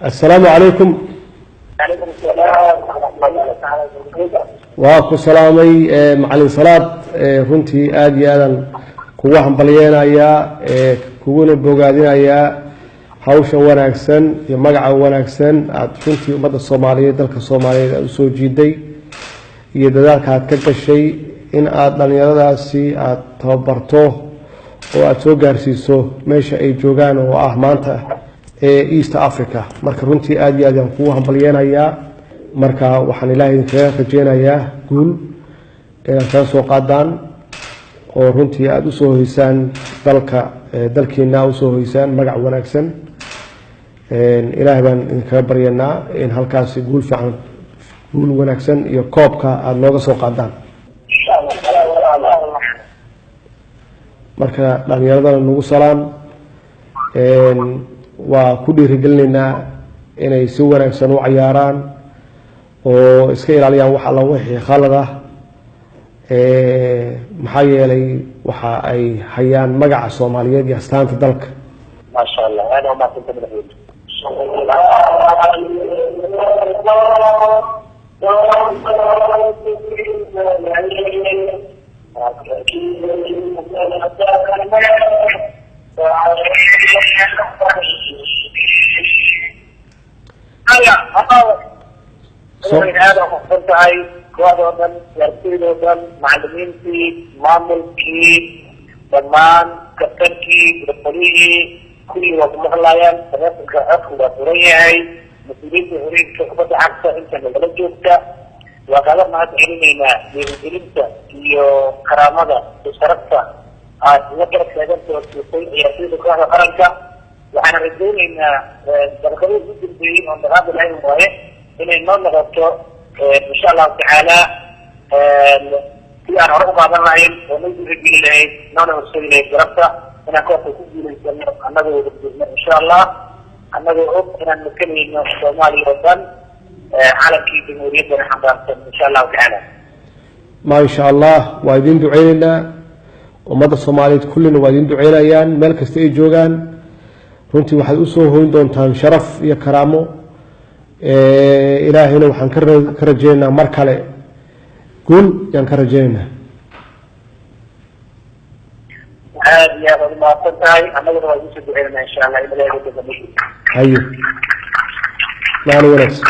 Assalaamu calaykum. Calaykum asalaam waraxmatullahi taala wabarakaatu. Waa ku salaamay, macalin Salaad. Runtii aada iyo aadan kugu hambalyeenayaa, kuguna bogaadinayaa hawsha wanaagsan iyo magaca wanaagsan aada runtii ummadda Soomaaliyeed, dalka Soomaaliyeed aada usoo jiiday, iyo dadaalka aad ka gashay in aada dhalinyaradaasi aada tababarto oo aada soo gaarsiiso meesha ay joogaan oo ah maanta ee East Africa. Marka runtii aada iyo aad ayaan kugu hambalyeenayaa. Marka waxaan Ilaahay idinkaga rajeynayaa guul inaad kaga soo qaadaan oo runtii aada usoo hoysaan dalka, dalkiina usoo hoysaan magac wanaagsan. Ilaahay baan idinkaga baryanaa in halkaasi guul fiican, guul wanaagsan iyo koobka aada nooga soo qaadaan. Insha Allah taala. Marka dhalinyaradana nagu salaan. Waa ku dhiirigelinaynaa inay si wanaagsan u cayaaraan oo iska ilaaliyaan wax alla wixii khalad ah, maxaa yeelay waxa ay hayaan magaca Soomaaliyeed iyo astaanta dalka. Maasha Allah, aad waa mahadsanta, madaxweyne. Aad waa mahadsan tahay. Kooxda oo dhan, ciyaartoyda oo dhan, macalimiintii, maamulkii, dhammaan kabtankii, gudafalihii, kulli waa ku maqlayaan. Taleefonka codku waa furan yahay. Mas-uuliyiinta xiriirka kubadda cagta inta nagala joogta waa kaga mahad celinaynaa dhiirigelinta iyo karaamada iyo sharafta aad uga garab taagan siisay ciyaartoyda kooxda qaranka. Waxaana rajaynaynaa daqiiqadihii ugu dambeeyey oon dhaqaaqi lahayn waaye inay noo noqoto, insha Allahu tacaala, si aan hore u qaadan lahayn oo noo dhiirigeli lahayd, noona horseedi lahayd garabta inaan koobka ku guulaysano annagoo wada jirno, insha Allah, annagoo og inaan matalayno Soomaaliya oo dhan, calankii jamhuuriyaddana xambaarsan, insha Allahu tacaala. Maasha Allah, waa idin duceyneynaa. Ummadda Soomaaliyeed kullina waa idin duceynayaan meel kasta ay joogaan. Runtii waxaad usoo hoyn doontaan sharaf iyo karaamo. Ilaahayna waxaan ka rajeynaynaa mar kale guul yaan ka rajeynaynaa. Aad iyo aad aad umahadsan tahay. Annaguna waa idin soo duceynayna, insha Allah, in Ilahay waddanka. Haye, maalin wanaagsan.